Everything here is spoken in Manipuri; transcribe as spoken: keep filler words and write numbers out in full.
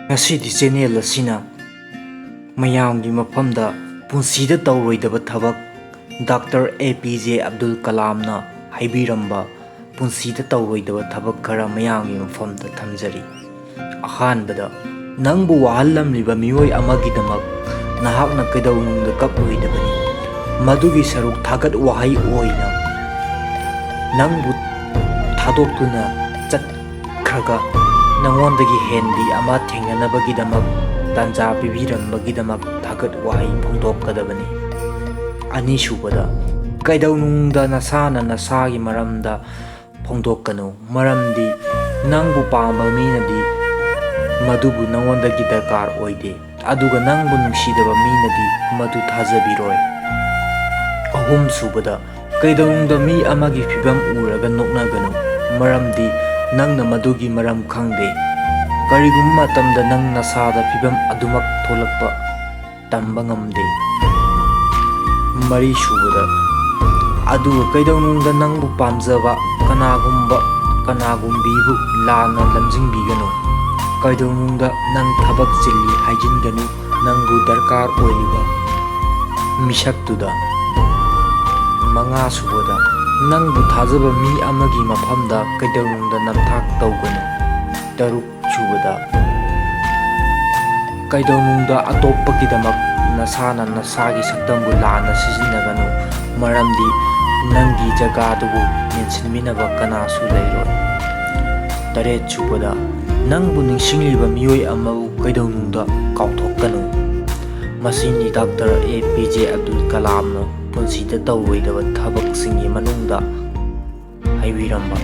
ꯉꯁꯤꯗꯤ ꯆꯦꯅꯦꯜ ꯑꯁꯤꯅ ꯃꯌꯥꯝꯒꯤ ꯃꯐꯝꯗ ꯄꯨꯟꯁꯤꯗ ꯇꯧꯔꯣꯏꯗꯕ ꯊꯕꯛ, ꯗꯥꯛꯇꯔ ꯑꯦ ꯄꯤ ꯖꯦ ꯑꯕꯗꯨꯜ ꯀꯂꯥꯝꯅ ꯍꯥꯏꯕꯤꯔꯝꯕ ꯄꯨꯟꯁꯤꯗ ꯇꯧꯔꯣꯏꯗꯕ ꯊꯕꯛ ꯈꯔ ꯃꯌꯥꯝꯒꯤ ꯃꯐꯝꯗ ꯊꯝꯖꯔꯤ꯫ ꯑꯍꯥꯟꯕꯗ, ꯅꯪꯕꯨ ꯋꯥꯍꯜꯂꯝꯂꯤꯕ ꯃꯤꯑꯣꯏ ꯑꯃꯒꯤꯗꯃꯛ ꯅꯍꯥꯛꯅ ꯀꯩꯗꯧꯅꯨꯡꯗ ꯀꯞꯂꯣꯏꯗꯕꯅꯤ꯫ ꯃꯗꯨꯒꯤ ꯁꯔꯨꯛ ꯊꯥꯒꯠ ꯋꯥꯍꯩ ꯑꯣꯏꯅ ꯅꯪꯕꯨ ꯊꯥꯗꯣꯛꯇꯨꯅ ꯆꯠꯈ꯭ꯔꯒ ꯅꯉꯣꯟꯗꯒꯤ ꯍꯦꯟꯕꯤ ꯑꯃ ꯊꯦꯡꯅꯅꯕꯒꯤꯗꯃꯛ ꯇꯥꯟꯖꯥ ꯄꯤꯕꯤꯔꯝꯕꯒꯤꯗꯃꯛ ꯊꯥꯒꯠ ꯋꯥꯍꯩ ꯐꯣꯡꯗꯣꯛꯀꯗꯕꯅꯤ꯫ ꯑꯅꯤꯁꯨꯕꯗ, ꯀꯩꯗꯧꯅꯨꯡꯗ ꯅꯁꯥꯅ ꯅꯁꯥꯒꯤ ꯃꯔꯝꯗ ꯐꯣꯡꯗꯣꯛꯀꯅꯨ, ꯃꯔꯝꯗꯤ ꯅꯪꯕꯨ ꯄꯥꯝꯕ ꯃꯤꯅꯗꯤ ꯃꯗꯨꯕꯨ ꯅꯉꯣꯟꯗꯒꯤ ꯗꯔꯀꯥꯔ ꯑꯣꯏꯗꯦ, ꯑꯗꯨꯒ ꯅꯪꯕꯨ ꯅꯨꯡꯁꯤꯗꯕ ꯃꯤꯅꯗꯤ ꯃꯗꯨ ꯊꯥꯖꯕꯤꯔꯣꯏ꯫ ꯑꯍꯨꯝꯁꯨꯕꯗ, ꯀꯩꯗꯧꯅꯨꯡꯗ ꯃꯤ ꯑꯃꯒꯤ ꯐꯤꯚꯝ ꯎꯔꯒ ꯅꯣꯛꯅꯒꯅꯨ, ꯃꯔꯝꯗꯤ ꯅꯪꯅ ꯃꯗꯨꯒꯤ ꯃꯔꯝ ꯈꯪꯗꯦ꯫ ꯀꯔꯤꯒꯨꯝꯕ ꯃꯇꯝꯗ ꯅꯪ ꯅꯁꯥꯗ ꯐꯤꯚꯝ ꯑꯗꯨꯃꯛ ꯊꯣꯛꯂꯛꯄ ꯇꯝꯕ ꯉꯝꯗꯦ꯫ ꯃꯔꯤꯁꯨꯕꯗ, ꯑꯗꯨꯒ ꯀꯩꯗꯧꯅꯨꯡꯗ ꯅꯪꯕꯨ ꯄꯥꯝꯖꯕ ꯀꯅꯥꯒꯨꯝꯕ ꯀꯅꯥꯒꯨꯝꯕꯤꯕꯨ ꯂꯥꯟꯅ ꯂꯝꯖꯤꯡꯕꯤꯒꯅꯨ꯫ ꯀꯩꯗꯧꯅꯨꯡꯗ ꯅꯪ ꯊꯕꯛ ꯆꯤꯜꯂꯤ ꯍꯥꯏꯖꯤꯟꯒꯅꯨ, ꯅꯪꯕꯨ ꯗꯔꯀꯥꯔ ꯑꯣꯏꯔꯤꯕ ꯃꯤꯁꯛꯇꯨꯗ꯫ ꯃꯉꯥꯁꯨꯕꯗ, ꯅꯪꯕꯨ ꯊꯥꯖꯕ ꯃꯤ ꯑꯃꯒꯤ ꯃꯐꯝꯗ ꯀꯩꯗꯧꯅꯨꯡꯗ ꯅꯝꯊꯥꯛ ꯇꯧꯒꯅꯨ꯫ ꯇꯔꯨꯛ ꯁꯨꯕꯗ, ꯀꯩꯗꯧꯅꯨꯡꯗ ꯑꯇꯣꯞꯄꯒꯤꯗꯃꯛ ꯅꯁꯥꯅ ꯅꯁꯥꯒꯤ ꯁꯛꯇꯝꯕꯨ ꯂꯥꯟꯅ ꯁꯤꯖꯤꯟꯅꯒꯅꯨ, ꯃꯔꯝꯗꯤ ꯅꯪꯒꯤ ꯖꯒꯥꯗꯨꯕꯨ ꯃꯦꯟꯁꯤꯟꯃꯤꯟꯅꯕ ꯀꯅꯥꯁꯨ ꯂꯩꯔꯣꯏ꯫ ꯇꯔꯦꯠ ꯁꯨꯕꯗ, ꯅꯪꯕꯨ ꯅꯤꯡꯁꯤꯡꯂꯤꯕ ꯃꯤꯑꯣꯏ ꯑꯃꯕꯨ ꯀꯩꯗꯧꯅꯨꯡꯗ ꯀꯥꯎꯊꯣꯛꯀꯅꯨ꯫ ꯃꯁꯤꯅꯤ ꯗꯥꯛꯇꯔ ꯑꯦ ꯄꯤ ꯖꯦ ꯑꯕꯗꯨꯜ ꯀꯂꯥꯝꯅ ꯄꯨꯟꯁꯤꯗ ꯇꯧꯔꯣꯏꯗꯕ ꯊꯕꯛꯁꯤꯡꯒꯤ ꯃꯅꯨꯡꯗ ꯍꯥꯏꯕꯤꯔꯝꯕ